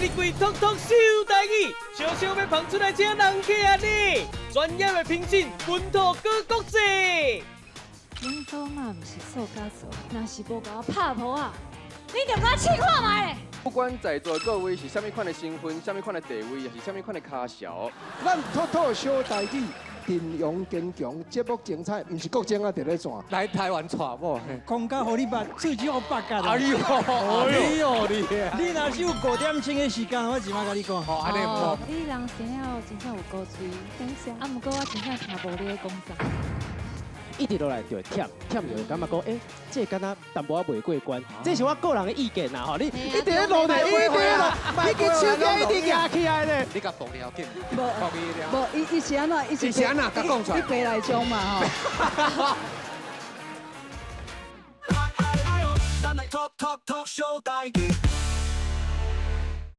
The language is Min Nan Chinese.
二季 talk talk 小台語，小小欲捧出來請人客啊呢，專業的評審，本土閣國際。恁祖媽毋是塑膠做，若是無共我拍破啊，你就共我試看覓咧。不管在座各位是啥物款的身份、啥物款的地位，抑是啥物款的跤潲，咱妥妥小台語，陣容堅強，節目精彩，毋是國政啊，佇咧轉。來台灣娶某，講甲予你捌，喙齒予拔甲。哎呦，哎呦你！你若是有5點鐘的時間，我一馬共你講。哦，按呢無。你人生了真正有古錐，啊，毋過我真正聽無你咧講啥。一直落來就會忝，忝就會感覺講，欸，這個敢若淡薄仔袂過關，這是我個人的意見啦吼。你一直咧落地，一直落，你個手機一直舉起來咧。你共爆料緊，無無，伊是按怎？伊是按怎？共講出來。伊白內障嘛吼。咱來 talk talk talk 小台語。